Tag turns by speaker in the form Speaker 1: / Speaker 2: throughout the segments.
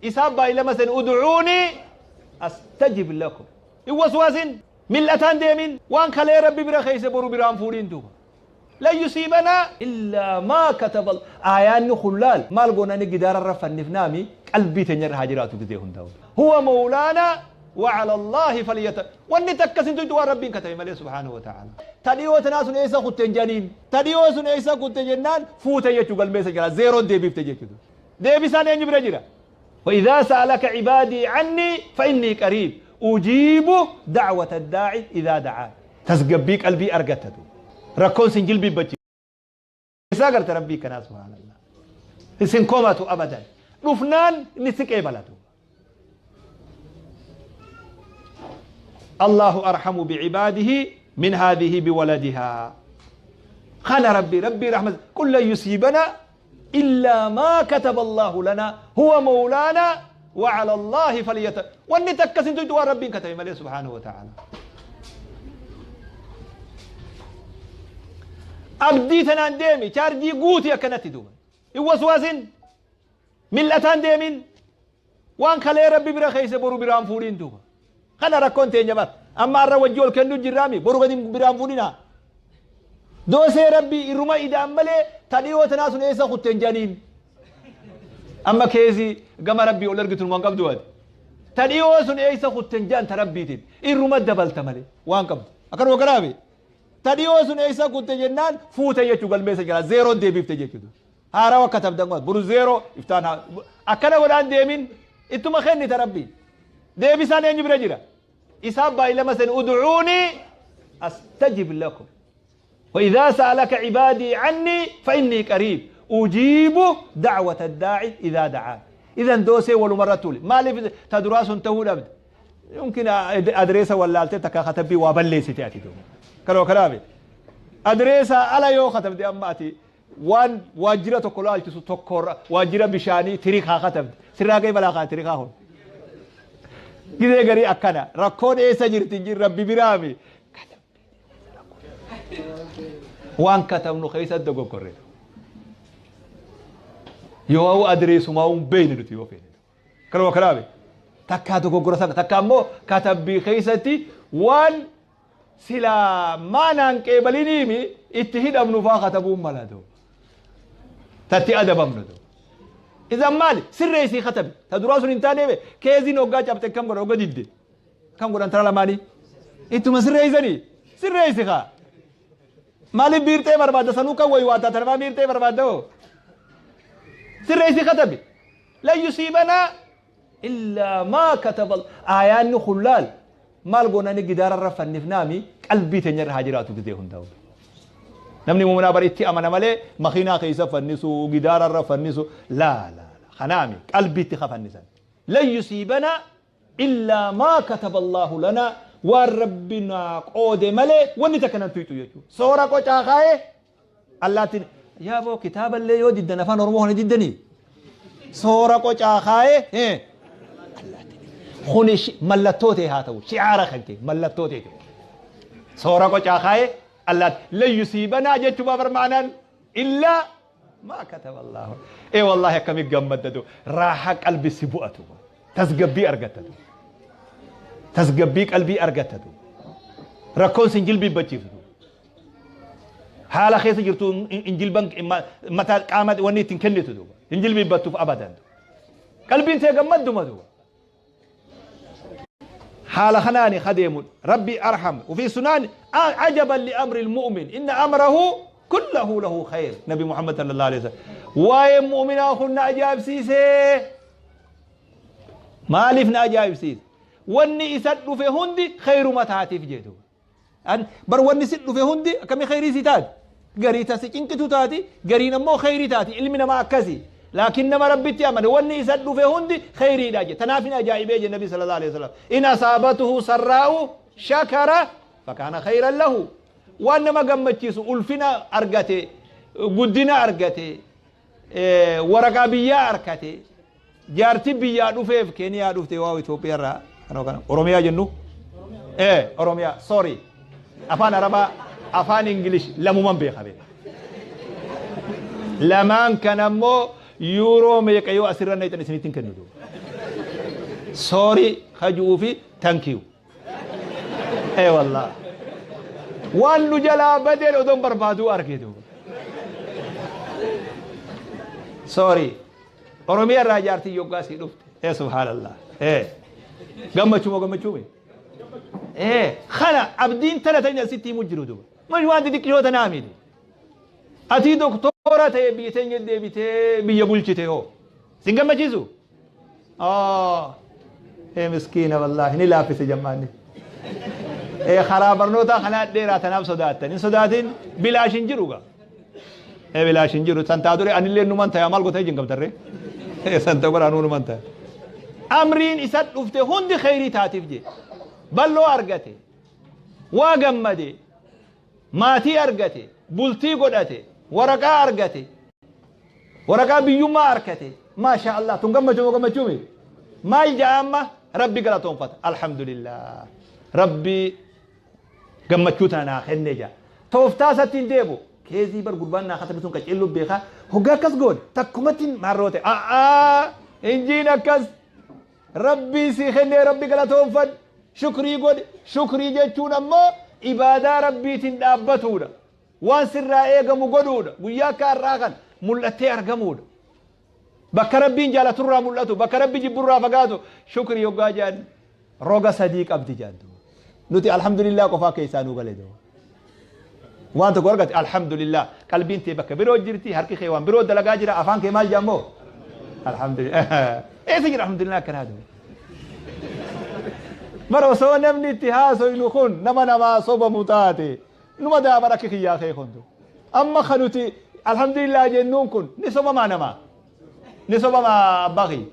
Speaker 1: Isaan baay'ilama sen ud'uunii astajib lakum. Hin waswaasin, mil'ataan deemin, waan kalee Rabbi bira keeyse boru biraan fuudhin duuba. Lan yusiibanaa illaa maa kataba aayaanni kun laal maal goona inni gidaara irra fannifnaami qalbii teenya irra haa jiraatu gizee hundaa'u. Huwa mawlaanaa wa ala Allaahi falyata wanni takka sin tuyxu waan Rabbiin katabe malee subhaanahu wa ta'ala. Ta dhiyoo tanaa sun eessa kutte hin jedhaniin. Ta dhiyoo sun eessa kutte jennaan fuute jechuu galmeessa jira zeeroon deebifte jechuudha. Deebisaan eenyu bira jira? وإذا سألك عبادي عني فإني قريب أجيب دعوة الداعي إذا دعان. Tasgabbii qalbii argatta duuba. Rakkoon sin jilbiibbachiisu. Isaa garte Rabbii kanaa subhaanallah. Isin komatu abadan. Dhufnaan inni si qeebala duuba. Allahu arhamu bi'ibaadihi min haadhihi biwaladihaa. Kana Rabbii Rabbii rahmat qul lan yusiibanaa illaa maa kataba Allaahu lanaa huwa mawlaanaa wa ala Allaahi falyata wanni takka sin tuyxu waan Rabbiin katabe malee subhaanahu wa ta'ala. Abdii tanaan deemi chaarjii guuti akkanatti duuba hin waswaasin mil'ataan deemin. Waan kalee Rabbi bira keeyse boru biraan fuudhin duuba. Kana rakkoon teenya bar. Amma arra wajji ol kennu jirraami boru gadi biraan fuudhinaa. Doosee Rabbi irruma idaan malee ta dhiyoo tanaa sun eessa kutte hin jedhaniin. Amma keezi gama Rabbii ol ergitu waan qabdu ati. Ta dhiyoo sun eessa kutte hin jedhan ta Rabbiitiin. Irruma dabalta malee waan qabdu. Akkanuma kanaafi. Ta dhiyoo sun eessa kutte jennaan fuute jechuu galmeessa jira. Zeeroon deebifte jechuudha. Haarawa katabdan godha boru zeeroo iftaan haa akkana godhaan deemin ittuma kennita rabbii deebisaan eenyu bira jira isaan baay'ilama sen ud'uunii astajib lakum وإذا سألك عبادي عني فإني قريب أجيب دعوة الداعي إذا دعان. إذا دوسي ولو مرة تولي مالif ta duraa sun ta'uu dhabde yumkin adreesa wallaaltee takka katabbii waa balleessite ati duuba kanoo kanaafi adreesa ala yoo katabde amma ati Waan waajjira tokko laalchisu tokkorra waajjira bishaanii tirikaa katabde. Sirraa ka'ee balaa kaa tirikaa kun. Gizee garii akkana rakkoon eessa jirti hin jiru rabbi biraami. Waan katabnu keessa dogoggorre. Yoo adireesumaa hin beekne nuti yoo feene. Kanuma kanaami. Takkaa dogoggora sana takkaa immoo katabbii keessatti waan Silaa maanaan qeebaliniimi itti hidhamnu faa katabuun mala duuba. Tatti adabamnu duuba. Idan maali? Sirreessii katabi. Ta duraa sun hin taaneef keeziin hoggaa cabxe akkam godhan hogga didde. Akkam godhan tara lamaanii? Ittuma sirreessanii. Sirreessi kaa. Maaliif biirxee barbaadda sanuu kan wayi waataa tanafaa biirxee barbaadda hoo? Sirreessii katabi. Lan yusiibanaa illaa maa kataba aayaanni kun laal maal goona inni gidaara irra fannifnaami qalbii teenya irra haa jiraatu gizee hundaa'u. Namni muminaa bari itti amana malee makiinaa keessa fannisu gidaara irra fannisu laa laa laa kanaami qalbiitti ka fannisan. Lan yusiibanaa illaa maa kataba Allaahu lanaa waan rabbi naa qoode malee wanni takka nan tuyxu jechuudha. Soora qocaa kaa'ee Allaattiin yaa boo kitaaballee yoo diddan afaan Oromoo kana diddanii soora qocaa kaa'ee allaattiin kuni mallattoo ta'e haa ta'u shi'aara kan ta'e mallattoo ta'e soora qocaa kaa'ee allaatti lan yusiibanaa jechuu bar maanaan illaa maa kataba Allaahu ee wallaahi akkamii gammaddatu raahaa qalbi si bu'atu tasgabbii argattatu tasgabbii qalbii argattatu rakkoon sin jilbiibbachiiftu Haala keessa jirtu hin jilban mataa qaama wanni ittiin kennitu duuba. Hin jilbiibbattuuf abadan. Qalbiin tee gammadduma duuba. Haala kanaani kadeemu Rabbi arham وفي سنان عجبا لأمر المؤمن إن أمره كله له خير نبي محمد صلى الله عليه وسلم waa'ee mu'minaa kun na ajaa'ibsiise maaliif na ajaa'ibsiise wanni isa dhufe hundi khayruma taatiif jedhu An bar wanni si dhufe hundi akkami kheyrii si taati? Garii ta si cinqitu taati, gariin ammoo kheyrii taati. Ilmi namaa akkasi. Laakiin nama Rabbitti amane wanni isa dhufe hundi kheyriidha jedhe. Tanaaf hin ajaa'ibee jedhe Nabi sallallahu alaihi wasallam. In asaabatuhu sarraa'u shakara fakaana kheyran lahu. Waan nama gammachiisu ulfina argate, guddina argate, waraqaa biyyaa arkate, Jaarti biyyaa dhufeef Keeniyaa dhufte waaw Itoophiyaa irraa kanoo kana Oromiyaa jennu ee Oromiyaa sorry afaan Arabaa afaan English lamuman beeka beeka lamaan kana immoo yuuroo meeqa yoo asirra naqxan isinitti hin kennu duuba. Sorry kajuu fi thank you. Ee wallah. Waan nu jalaa badeen odoon barbaaduu arge duuba. Sorry. Oromiyaa irraa jaartii yoggaa sii dhufte. Ee subhaanallah. Ee. Gammachuu moo gammachuu mi? Ee kana abdiin tana tanya sitti himu jiru duuba. Maal waan xixiqqoo tanaa miti. Atii doktora ta'e biyya teenya deebitee biyya bulchite hoo. Sin gammachiisu? Oh. Ee miskiina wallaahi ni laaffise jammaanni. Ee karaa barnootaa kanaa dheeraa tanaaf sodaattan. Hin sodaatin, bilaash hin jiru gaa. Ee bilaash hin jiru. San taa dure anillee numan ta'a, maal gootee jin qabtarree? Ee san ta'u bara anuu numan ta'a. Amriin isa dhufte hundi kheyrii taatiif jee. Balloo argate. Waa gammade. Maatii argate. Bultii godhate. Waraqaa argate. Waraqaa biyyummaa argate. Maasha Allah, tun gammachuu moo gammachuu miti? Maal ja'a amma? Rabbi galatoonfata. Alhamdulillah. Rabbi gammachuu tana naa kenne ja'a. Tooftaa isatti hin deebu. Keezii bar gurbaan naa katabe sun qaceelluu beekaa. Hoggaa akkas goone takkumatti maarroo ta'e. A'aa injiin akkas. Rabbii sii kennee Rabbi galatoonfadhu. Shukrii godhi. Shukrii jechuun ammoo ibaadaa Rabbiitiin dhaabbatuudha. Waan sirraa eegamu godhuudha. Guyyaa akka har'aa kana mul'attee argamuudha. Bakka Rabbiin jaalaturraa mul'atu, bakka Rabbi jibburraa fagaatu, shukrii yoggaa jedhan roga sadii qabdi jedhan. Nuti alhamdulillah qofaa keessaa nuu gale. Waan tokko argate, alhamdulillah, qalbiin tee bakka biroo jirti, harki kee waan biroo dalagaa jira, afaan kee maal jedhamoo? Alhamdulillah. Eessa jira alhamdulillah akkanaa duuba? Bara osoo namni itti haasoynu kun nama namaa sobamu taate numa daabara akka kiyyaa kee kun. Amma kan nuti alhamdulillah jennuun kun ni sobamaa namaa? Ni sobamaa abbaa kiyya?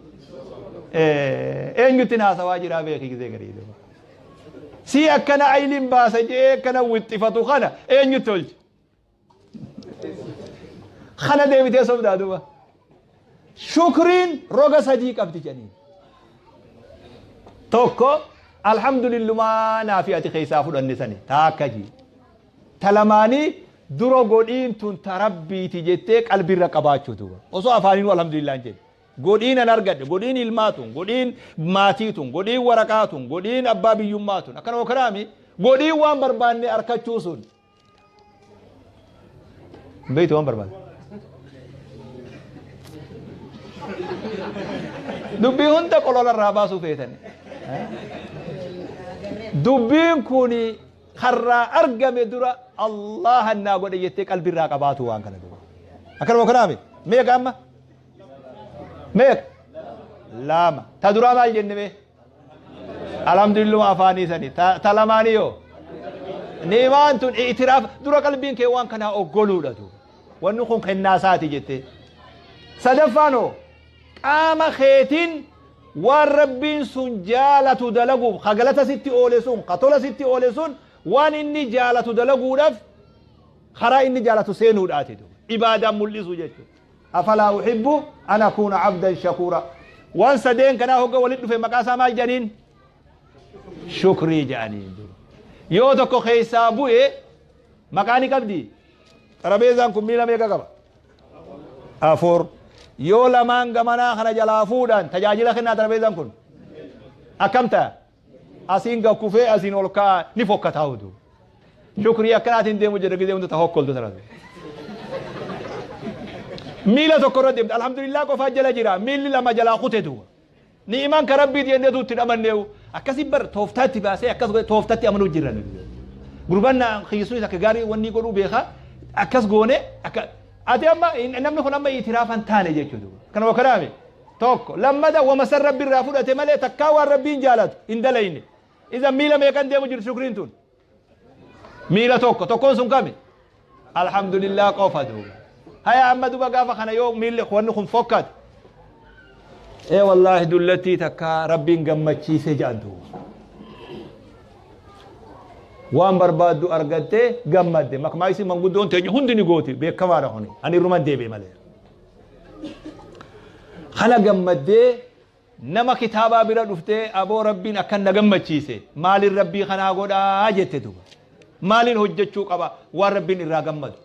Speaker 1: Eenyutti haasawaa jiraa beeki gizee garii duuba. Si akkana ayliin baasa jee akkana wixxifatu kana eenyutti tolche? Kana deebitee sobdaa duuba. Shukriin roga sadii qabdi jedhanii. Tokko, alhamdulillumaa naafi ati keessaa fudhanne sani taakka jii. Ta lamaanii, dura godhiin tun ta Rabbiiti jettee qalbirra qabaachuu duuba. Osoo afaaniinuu alhamdulillah hin jenne. Godhiin an argadhe, godhiin ilmaa tun, godhiin maatii tun, godhiin waraqaa tun, godhiin abbaa biyyummaa tun. Akkana kanaami godhiin waan barbaanne arkachuu sun. Beeytu waan barbaanne. Dubbii hunda qolola irraa baasuu feetani. Dubbiin kun karraa argame dura Allahan naa godhe jettee qalbirraa qabaatu waan kana duuba. Akkanuma kanaami meeqa amma? Meeqa? Lama. Ta duraa maal jenne mee? Alhamdulillah afaanii sani. Ta lamaanii yoo? Ni'imaan tun i'tiraaf, dura qalbiin kee waan kanaa oggoluudha duuba. Wanni kun kennaa isaati jettee. Sadaffaan hoo? Qaama keetiin waan Rabbiin sun jaalatu dalaguuf, ka galata sitti oole sun, ka tola sitti oole sun, waan inni jaalatu dalaguudhaaf karaa inni jaalatu seenuudhaati duuba. Ibaadaan mul'isu jechuudha. Afalaa uhibbu an akuuna abdan shakuura. Waan sadeen kanaa hogga walitti dhufe maqaa isaa maal jedhaniin? Shukrii jedhaniin duuba. Yoo tokko keessaa bu'e maqaa ni qabdi. Xarabeezaan kun miila meeqa qaba? Afur. Yoo lamaan gamanaa kana jalaa fuudhan tajaajila kennaa xarabeezaan kun? Akkam ta'a? Asiin gad kufee asiin ol ka'a, ni fokkataa udu. Shukrii akkanaatiin deemu jedha gizee hunda ta hokkoltu tana. Miila tokko irra deemte, alhamdulillah qofaa jala jira, miilli lama jalaa kute duuba. Ni'imaan ka Rabbiiti jenneetu itti dhamanneewu. Akkasi bar tooftaatti baasee akkas godhe, tooftatti amanuu jirra. Gurbaan na kiyyisuun akka gaarii wanni godhuu beekaa, akkas goone akka ati amma namni kun amma itiraafan taane jechuudha. Kana wakanaame tokko lammada wama san Rabbi irraa fudhate malee takkaa waan Rabbiin jaalatu hin dalayne. Iza miila meeqan deemu jirti shukriin tun? Miila tokko. Tokkoon sun kami? Alhamdulillah qofa duuba. Haya, amma duba gaafa kana yoo miilli wanni kun fokkate. Ee wallaahi, dullattii takka Rabbiin gammachiise jedhan duuba. Waan barbaaddu argattee gammadde. Makmaayisi manguddoon teenya hundi ni gooti, beekamaadha kuni. Ani irruman deebi'e malee. Kana gammaddee nama kitaabaa bira dhuftee, aboo Rabbiin akkan na gammachiise, maaliin Rabbii kanaa godhaa jette duuba. Maaliin hojjechuu qaba waan Rabbiin irraa gammadu?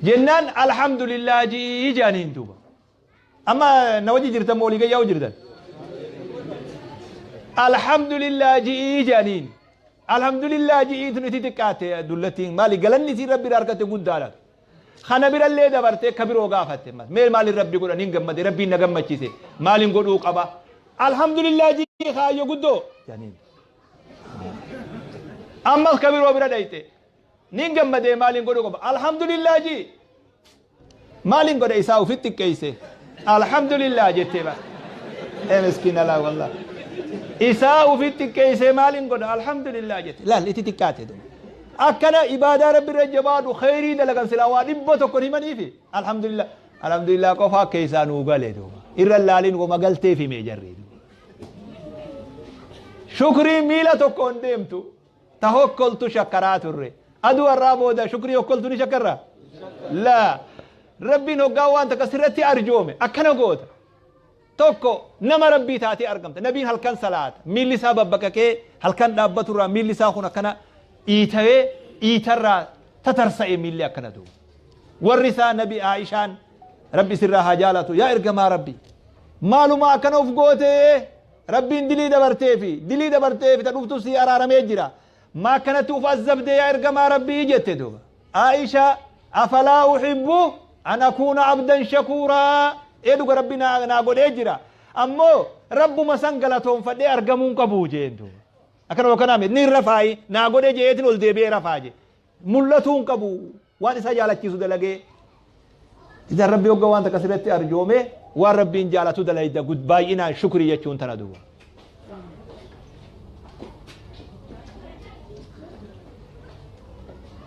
Speaker 1: Jennaan alhamdulillah jii jedhaniin duuba. Amma na wajji jirtan moo olii gayyaa'u jirtan? Alhamdulillah ji'ii jedhaniin. Alhamdulillah ji'ii tun itti xiqqaatte dullattiin maali galanni isiin rabbi irraa argatte guddaadha. Kana birallee dabartee ka biroo gaafatte mee maaliin rabbi godha nin gammade rabbiin na gammachiise maaliin godhuu qaba. Alhamdulillah ji'ii kaayyo guddoo jedhaniin. Ammas ka biroo bira dhayxe nin gammadee maaliin godhuu qaba. Alhamdulillah ji'i. Maalin godha isaa ufitti xiqqeeyse alhamdulillah jettee bar ee miskiina laa wallah isaa ufitti xiqqeeyse maalin godha alhamdulillah jette laal itti xiqqaate duba akkana ibaadaa rabbi irra jabaadhu kheyrii dalagan silaa waa 100 himaniifi alhamdulillah alhamdulillah qofaa keessaa nuu gale duba irra laalin wama galteef hime jarri duba shukrii miila tokkoon deemtu Ta hokkoltu shakkaraa turre. Aduu har'aa booda shukrii hokkoltu ni shakkarraa? Laa. Rabbiin hoggaa waan takka sirratti arjoome akkana goota. Tokko nama Rabbii taatee argamta. Nabiin halkan salaata. Miilli isaa babbaqaqee halkan dhaabbaturraa miilli isaa kun akkana iitawee iitarraa tatarsa'e miilli akkana duuba. Warri isaa Nabi Aishaan Rabbi sirraa haa jaalatu yaa ergamaa Rabbii. Maalumaa akkana uf gootee? Rabbiin dilii dabarteefi, dilii dabarteefi ta dhuftu sii araaramee jira. Ma akkanatti uf azzabde yaa ergamaa Rabbii jette duuba. Aisha afalaa uhibbu an akuuna abdan shakuuraa ee dhuga Rabbi naa, naa godhee jira. Ammoo Rabbuma san galatoonfadhee argamuun qabu jeen duuba. Akkana yookaan miti ni rafaayi naa godhe jeetin ol deebi'ee rafaa jee. Mul'atuu hin qabu. Waan isa jaalachiisu dalagee. Idan Rabbi hogga waan takka sirratti arjoome waan Rabbiin jaalatu dalayda baay'inaan shukrii jechuun tana duuba.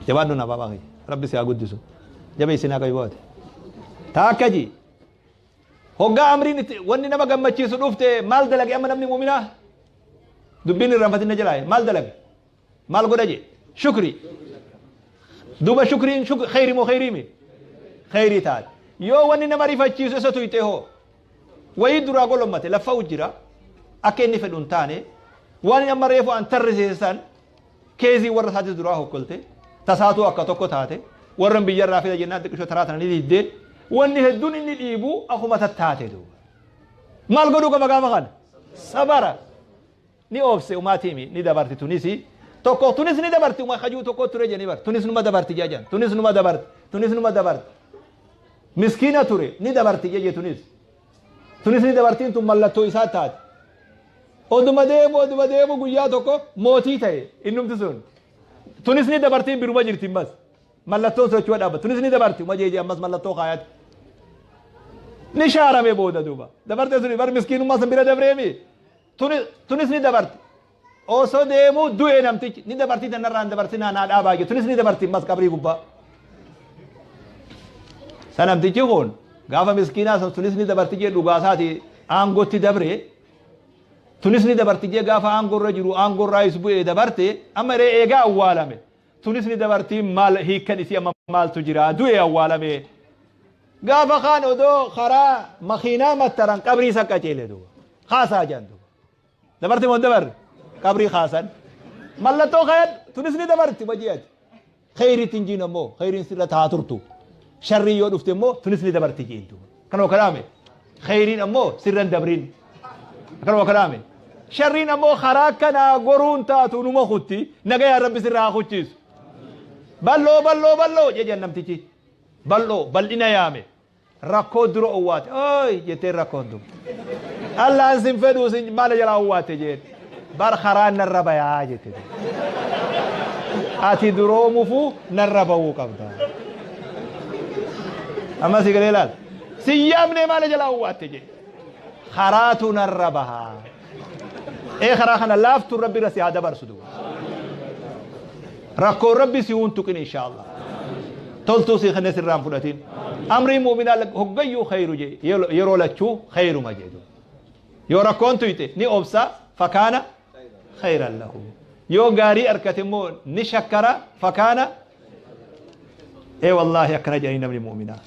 Speaker 1: Jabaadhu na baabaa kiyya. Rabbi si haa guddisu. Jabeessi naa qabi baate. Taakka ji. Hoggaa amriin itti wanni nama gammachiisu dhufte maal dalage amma namni mu'minaa? Dubbiin irraanfatin na jalaaye maal dalage? Maal godha jee? Shukrii. Duuba shukriin kheyri moo kheyrii mi? Kheyrii taate. Yoo wanni nama rifachiisu isa tuyxe hoo? Wayii duraa golommate laffa'u jira. Akka inni fedhu hin taane. Waan inni amma reefu an tarrisiise san keezii warra isaatis duraa hokkolte. Tasaatuu akka tokko taate. Warra biyyarraa fida jennaan xiqqishoo taraa tana ni diddee. Wanni hedduun inni dhiibu akkuma tattaate duuba. Maal godhuu qaba gaafa kana? Sabara. Ni obse umaatiimi ni dabarti tunisi tokko tunis ni dabarti uma kajuu tokko ture jeni bar tunis numa dabarti jajan tunis numa dabarti tunis numa dabarti miskiina ture ni dabarti jeje tunis tunis ni dabartiin tun mallattoo isaa taate oduma deemu oduma deemu guyyaa tokko mootii ta'e innumti sun tunis ni dabartiin biruma jirti ammas Mallattoon socho'a dhaabbata. Tunis ni dabarti. Uma jeejee ammas mallattoo kaayate. Ni shaarame booda duuba. Dabarte suni bar miskiinummaa san bira dabreemi. Tunis ni dabarti. Osoo deemuu du'e namtichi ni dabartii tanarraa hin dabarsinaa naa dhaabaa jedhe. Tunis ni dabarti ammas qabrii gubbaa. Sa namtichi kun gaafa miskiinaa san tunis ni dabarti jee dhugaasaati aangootti dabre. Tunis ni dabarti jee gaafa aangoo irra jiru aangoo irraayis bu'ee dabarte amma ree eegaa awwaalame. Tunis ni dabartii maal hiikkan isii amma maaltu jira du'e awwaalamee gaafa kaan odoo karaa makiinaa mattaran qabrii san qaceele duuba kaasaa jedhan duuba dabarti moo hin dabarre qabrii kaasan mallattoo kayan tunis ni dabarti maji'ati kheyriitti hin jiin ammoo kheyriin sirra taa turtu sharrii yoo dhufte immoo tunis ni dabarti jiin duuba kanuma kanaame Kheyriin ammoo sirra hin dabrin. Akkanuma kanaame. Sharriin ammoo karaa akkanaa goruun taatu numa kutti. Nagayaan Rabbi sirra haa kuchiisu. Bal'oo bal'oo bal'oo jedhan namtichi. Bal'oo bal'ina yaame. Rakkoo dura owwaate. Ooy jetteen rakkoon tun. Allaan sin fedhuu sin maala jalaa owwaate jeen. Bar karaan narra bayaa jette. Ati duroomufuu narra bahuu qabda. Amma si galee laal. Sin yaamnee maala jalaa owwaatte jedhe. Karaatu narra baha. Ee karaa kana laaftuun rabbi irra si haa dabarsu duuba. Rakkoon rabbi si hun tuqin inshaallah. Toltuu si kenne sirraa hin fudhatin. Amrii mu'minaa hoggayyuu khayru jedhe yeroo lachuu khayruma jedhe duuba. Yoo rakkoon tuyxe ni obsa fakaana khayran lahu. Yoo gaarii arkate immoo ni shakkara fakaana Ee wallaahi akkana jedhanii namni mu'minaa.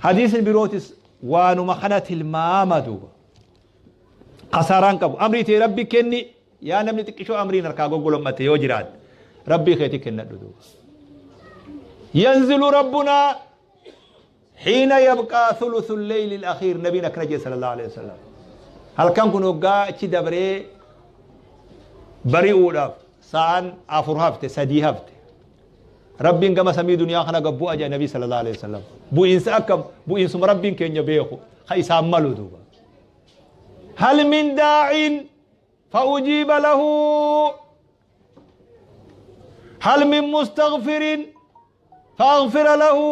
Speaker 1: Hadiisni birootis waanuma kana tilmaama duuba. Kasaaraan qabu. Amrii tee rabbi kenni yaa namni xiqqishoo amriin harkaa goggolommate yoo jiraate rabbii keetii kennadhu duuba. Yanzilu rabbunaa Xiina yabqaa thuluthu leyli al-akhiir, nabiin akkana jedhe sallallahu alaihi wasallam. Halkan kun hoggaa achi dabree bari'uudhaaf sa'aan 4 hafte, 3 hafte. Rabbiin gama samii duniyaa kana gad bu'a jedhe nabii sallallahu alaihi wasallam. Bu'iinsa akkam? Bu'iinsuma Rabbiin keenya beeku ka isaan malu duuba. Hal min daa'in fa ujiiba lahu, hal min mustaghfirin fa aghfira lahu.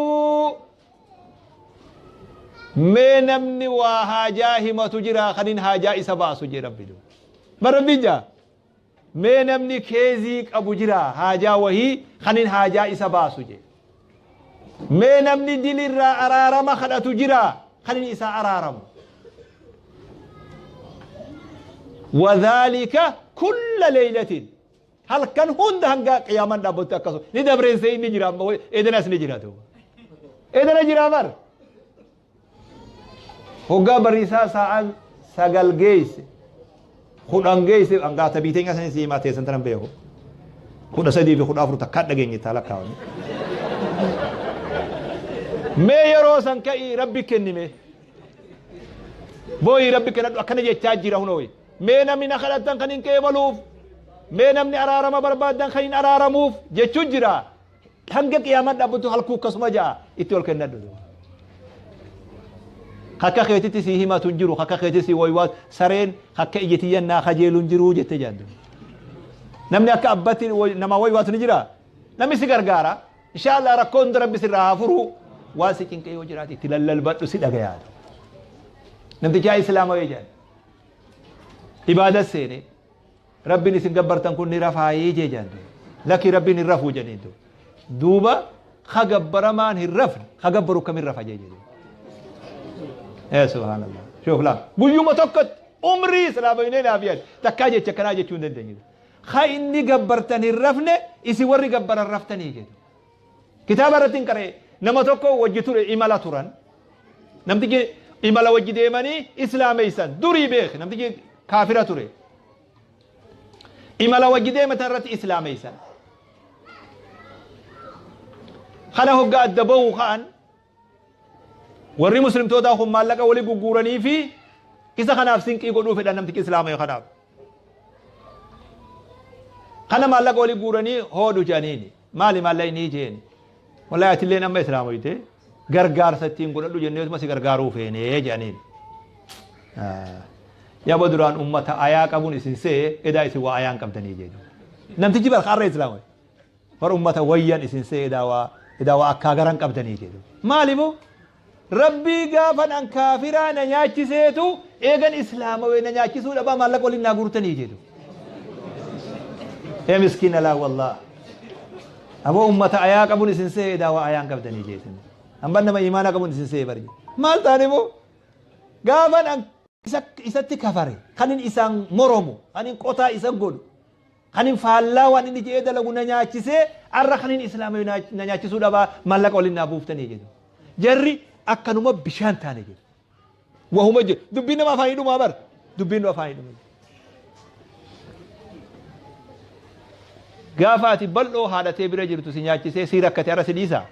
Speaker 1: Mee namni waa haajaa himatu jira kanin haajaa isa baasu jee Rabbi duuba. Ma Rabbiin jaa? Mee namni keezii qabu jira haajaa wahii kanin haajaa isa baasu jee. Mee namni dilirraa araarama kadhatu jira kanin isa araaramu. Wadhaalika kulla leeylatin, halkan hunda hanga qiyaamaan dhaabbattu akkasuma ni dabreessee inni jira, amma eedanas ni jira duuba. Eedana jira bar. Hoggaa bariisaa sa'aan 9 geesse, 10 geesse, hangaa tabii teenya sanis himaa teessan tanan beeku. 13 fi 14 takkaa dhageenye taa lakkaawame. Mee yeroo san ka'ii Rabbi kennime. Booyii Rabbi kennadhu, akkana jechaa jira hunooyi. Mee namni na kadhattan kan hin qeebaluuf, mee namni araarama barbaaddan kan hin araaramuuf jechuu jira. Hanga qiyaamaan dhaabbattu halkuu akkasuma ja'a itti ol kennadhu. Akka keetitti si himatu hin jiru, akka keetitti si waywaatu, sareen akka ija tiyyan naa kajeelu hin jiru jette jaaddu. Namni akka abbatti nama waywaatu ni jira. Namni si gargaara. Inshaallah rakkoo hunda Rabbi sirraa haa furu. Waan si cinqee yoo jiraate itti lallalbadhu, si dhagayaatu. Namtichaa Islaama yoo jedhan ibaada seene, Rabbiin isin gabbartan kun ni rafaayee jee jedhan. Lakki, Rabbiin hin rafuu jedhanii duuba. Ka gabbaramaan hin rafne ka gabbaru kamin rafa jee jedhe. Ee subhaanallah. Shoof laa, guyyuma tokkotti umrii islaama hin naaf yaad takkaa jecha kanaa jechuu hin dandeenye. Ka inni gabbartan hin rafne isin warri gabbaran raftanii jedhu. Kitaaba irratti hin qara'e, nama tokko wajji ture, imala turan. Namtichi imala wajji deemanii islaameessan durii beek, namtichi kaafira ture. Imala wajji deematan irratti islaameessan. Kana hoggaa adda ba'uu ka'an, warri muslimtootaa kun maallaqa walii gugguuranii fi isa kanaaf sinqii godhuu fedhan, namtichi islaama kanaaf. Kana maallaqa walii guuranii hoodhu jedhaniini. Maali maallaqni jeen? Wallahi atilleen amma islaamoyte gargaarsa ittiin godhadhu jenneetuma si gargaaruu feenee jedhaniin. Yaba duraan ummata ayaa qabuun isin see, edaa isin waa ayaan qabdanii jedhu. Namtichi bar har'a islaamoy. Bar ummata wayyan isin see, edaa waa akkaa garan qabdanii jedhu. Maali boo? Rabbii gaafan an kaafiraa na nyaachiseetu eegan islaamawee na nyaachisuu dhabaa maallaqa waliin naa guurtanii jedhu. Ee miskiina, laa wallah. Aboo ummata ayaa qabuun isin see, edaa waa ayaan qabdanii jeetin. Hamban nama imaana qabuun isin see bari. Maal taane boo? Gaafan an isatti kafare, kanin isaan moromu, kanin qotaa isa godhu, kanin faallaa waan inni jedhee dalagu na nyaachisee, arra kanin islaama na nyaachisuu dhabaa maallaqa waliin naa buuftanii jedhu. Jarri akkanuma bishaan taane jedhu. Wahuma jedhu. Dubbiin nama afaanii dhumaa bar. Dubbiin nu afaanii dhumaa. Gaafa ati bal'oo haadhatee bira jirtu si nyaachisee si rakkate, arra si dhiisaa?